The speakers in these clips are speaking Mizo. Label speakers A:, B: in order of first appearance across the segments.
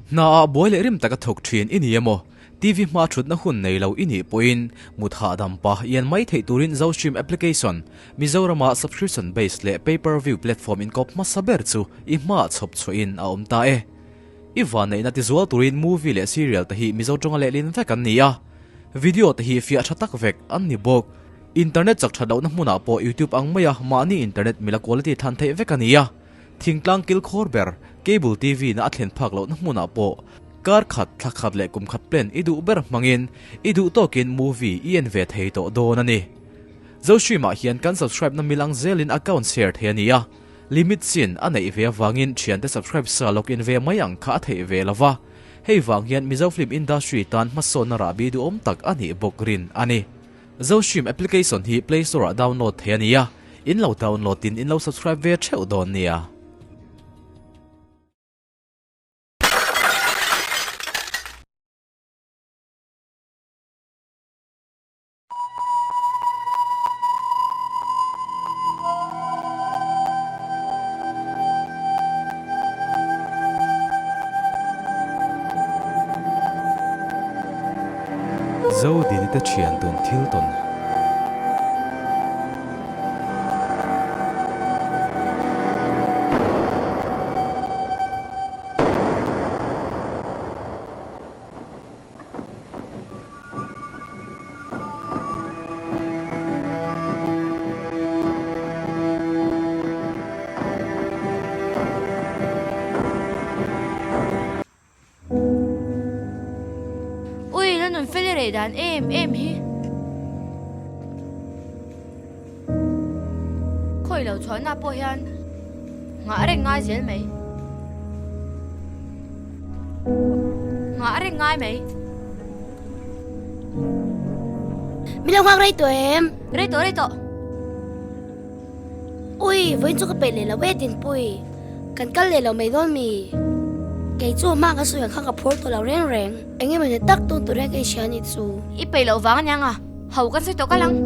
A: Hna ah buai leh rim taka thawk thin i ni emaw, TV hma thutna hun nei lo i nih pawhin mut hahdam pah ian mai theih turin Zostream application, Mizorama subscription based leh pay per view platform inkawp hmasa ber chu i hmaah chhawp chhuahin a awm ta e. I vanneihna tizual turin movie leh serial te hi Mizo tawnga lehlin vek an ni a, video te hi fiah tha tak vek an ni bawk. Internet chak that lohna hmunah pawh YouTube ang maia mahni internet mila quality thlan theih vek a ni a. Thingtlang kilkhawr ber cable TV na a thlen phak lohna hmunah pawh kar khat, thla khat leh kum khat plan i duh ber hmangin i duh tawkin movie i en ve thei tawh dawn a ni. Zostream-ah hian kan subscribe na milang zelin account share thei a ni a. Limit chin a neih ve avangin thiante subscribe sa log in ve mai ang kha a theih ve lo va, hei vang hian Mizo film industry tan hmasawnna rahbi duhawm tak a nih bawk rin a ni. Zostream application hi Play Store ah download thei a ni a, in lo download in in lo subscribe ve theuh dawn nia. Zodini te thian tun thil tawn.
B: Ui, la nun fel i rei dan em em hi. Khawi lo chhuahna pawh hian nghah reng ngai zel mai. Nghah reng ngai mai.
C: Min lo nghak rei tawh em?
B: Rei tawh, rei tawh.
C: Ui, vawiin chu ka peih leh lo e Dinpui. Kan kal leh lo mai dawn mi? Kei chu hma ka sawi ang kha ka phur tawh lo reng reng. Eng emaw ni tak tun tur hian ka inhria anih chu.
B: I peih loh vang aniang a, ho kan sawi tawh kal ang.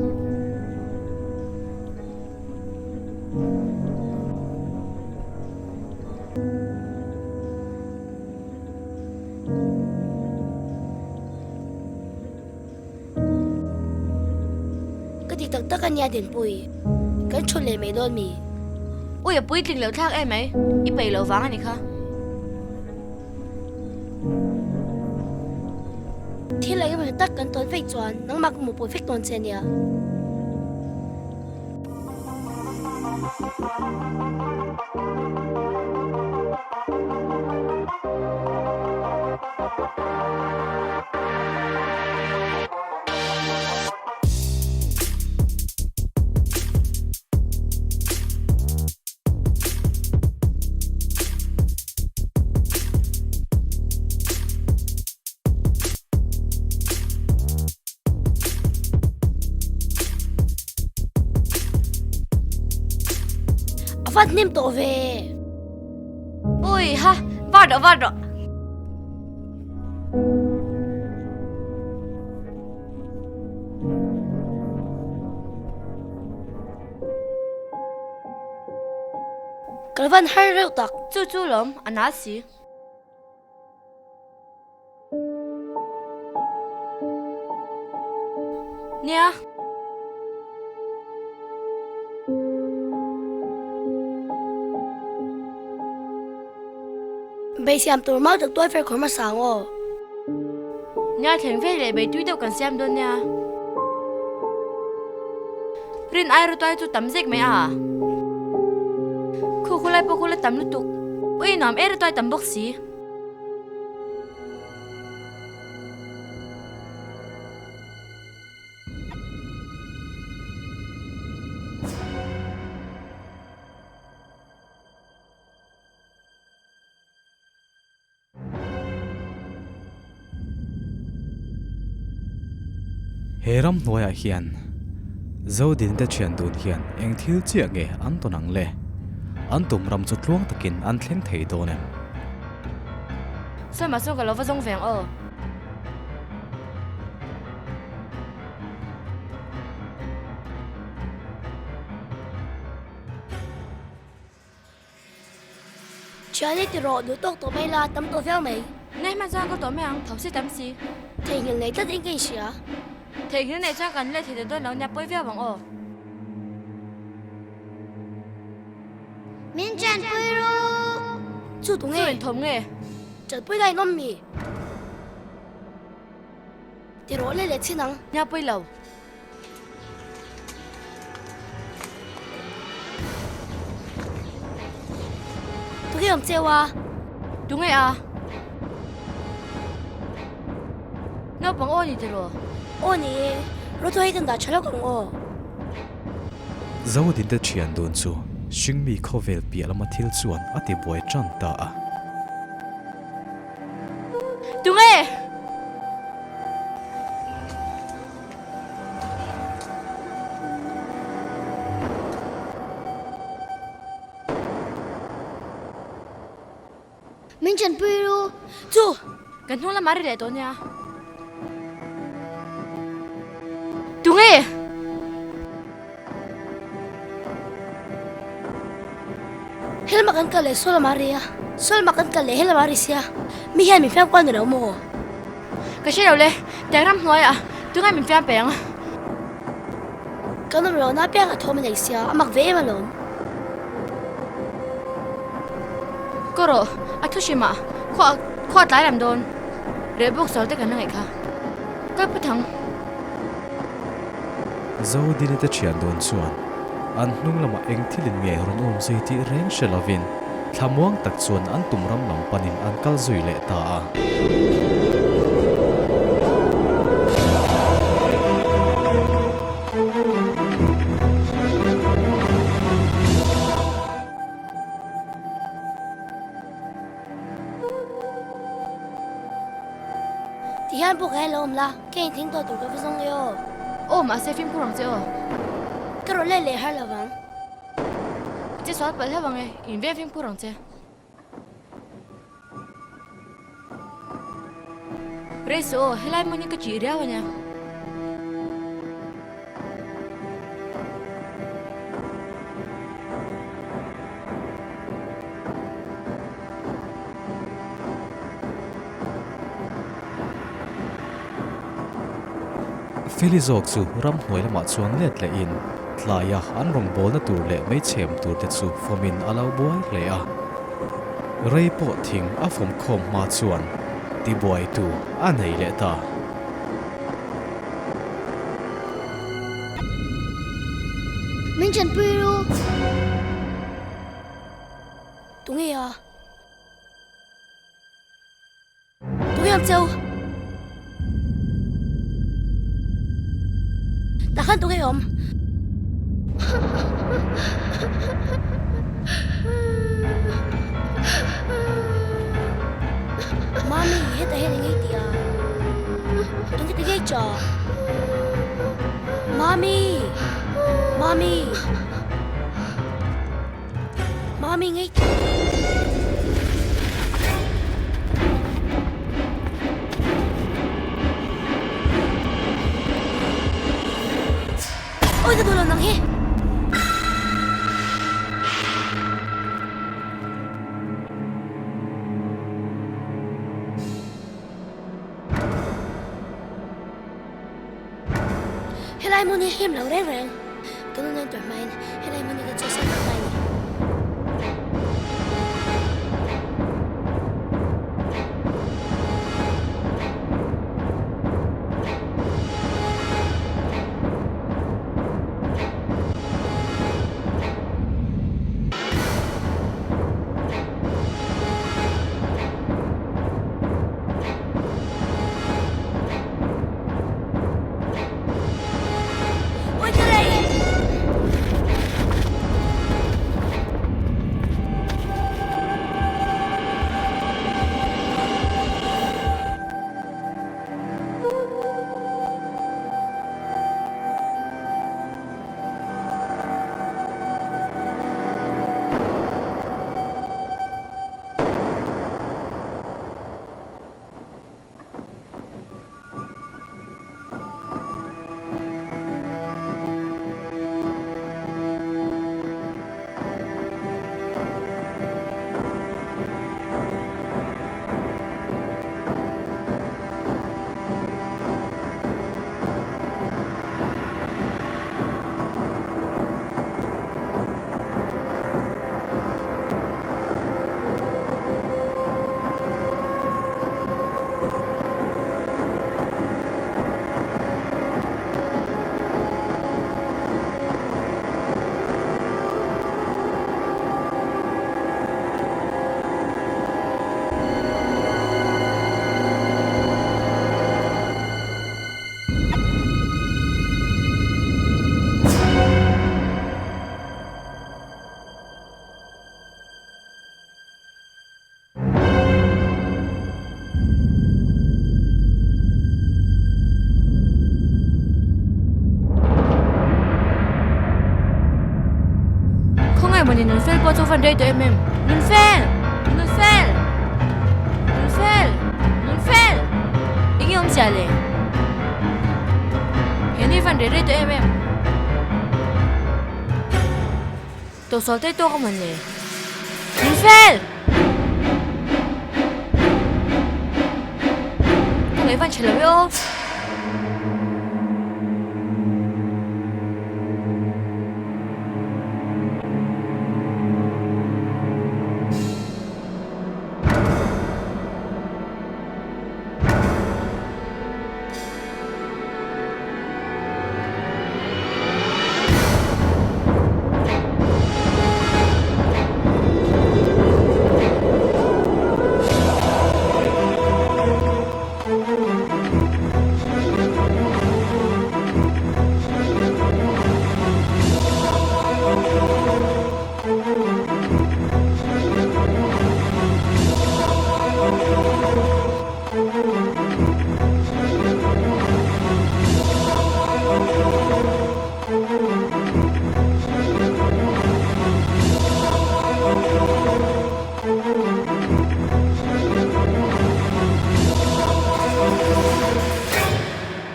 C: Ka ti tak tak ania Dinpui, kan thu leh mai dawn mi?
B: Ui a puitling loh thlak em mai, i peih loh vang ani kha.
C: Thil eng emaw tak kan tawn vek chuan nangmah ka hmuhpui vek dawn che ania. A va hnem tawh ve.
B: Ui ha, var rawh var rawh.
C: Ka van har reuh tak.
B: Chu chu lawm, a nal si. Nia.
C: Bei siam tur mau tak tuai fer khawr hmasa ang aw.
B: Nia thleng ve leh bei tui deuh kan siam dawn nia. Rin ai rawtuai chu tam zek mai a. Khu khulai pawh khulai tam lutuk. Ui nuam e rawtuai tam bawk si.
A: He ramhnuaiah hian Zodin te thian dun hian eng thil chiah nge an tawn ang le? An tum ram chu tluang takin an thleng thei dawn em?
B: Sawi mah sawn ka lo va zawng ve ang aw.
C: Thian i ti rawh, duh tawk tawh mai la, tam tawh viau mai.
B: Nge hman chuan ka tawh mai ang, tho si tam si.
C: Theihnghilh nei tlat in ka inhria.
B: Theihnghilh nei chuan kan let thei ta dawn lo nia, pawi viau ang aw.
C: Min chanpui ru! Chu tu nge?
B: Chu inthawm nge?
C: Chanpui lai ngawm mi? Ti rawh le leh chin ang.
B: Nia pawi lo.
C: Tu nge awm cheu a?
B: Tu nge a? Naupang aw ni tiraw?
C: Aw ni e, rawthaw hi kan dah tha lawk ang aw.
A: Zodinte thian dun chu hringmi khawvel piah lama thil chuan a ti buai tan ta a.
B: Tunge?
C: Min chanpui ru. Chu!
B: Kan hnung lamah ri leh tawh nia. Tunge?
C: Helma kan kal leh saw lamah ri a, saw lamah kan kal leh helama ri sia. Mi hian min fiam kual ni lo maw?
B: Ka hre lo le, tiang ram hnuaiah tunge min fiam peng?
C: Kan awm lohna apiang a thawm a nei sia, a mak ve em alawm.
B: Ka rawh, a thu hrimah khua khua tlai lam dawn. Reh bawk sawl te kan la ngaih kha. Kal phawt ang.
A: Zodini te thian dawn chuan an hnung lamah eng thilin nge rawn awm zui tih reng hre lovin thlamuang tak chuan an tum ram lam panin an kal zui leh ta a.
C: Ti hian pawh ka hel lo awm la, ka inthing tawh tur ka va zawng e aw.
B: Aw, mahse fimkhur ang che aw.
C: Ka rawn let leh har lovang.
B: I che sual palh hlauh ang e, in veng fimkhur ang che. Rei suh aw, helai hmun hi ka chih riau a nia.
A: Feli zawk chu ramhnuai lamah chuan let lehin tlaia an rawngbawlna tur leh meichhem tur te chu fawmin a lo buai hle a. Rei pawh thing a fawm khawm hma chuan tibuaitu a nei leh ta.
C: Min chanpui ru. Tunge a? Tunge ang cheu? Tah khan tunge awm? Mami, hetah hian eng ei tih a? Eng ti ngei cha? Mami! Mami! Mami ngei Ôi ka duh lo nang hi. Helai hmun hi him lo reng reng. Ka nu nen tur hmain helai hmun hi ka chhuahsan vek mai a ni.
B: van rei tawh em em. Nunfel! Nunfel! Nunfel! Nunfel! Eng nge awmzia le? He nui van rei rei tawh em em. Tawhsual te tawk a man le. Nunfel! Ka ngaih van tha lo e aw.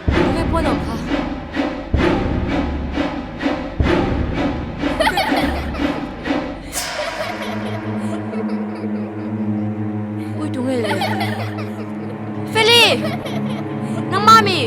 B: Tunge pawn awm kha? Ui tunge le? Feli! Nangmah mi?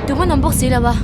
B: Tuma nawm bawk si lo a.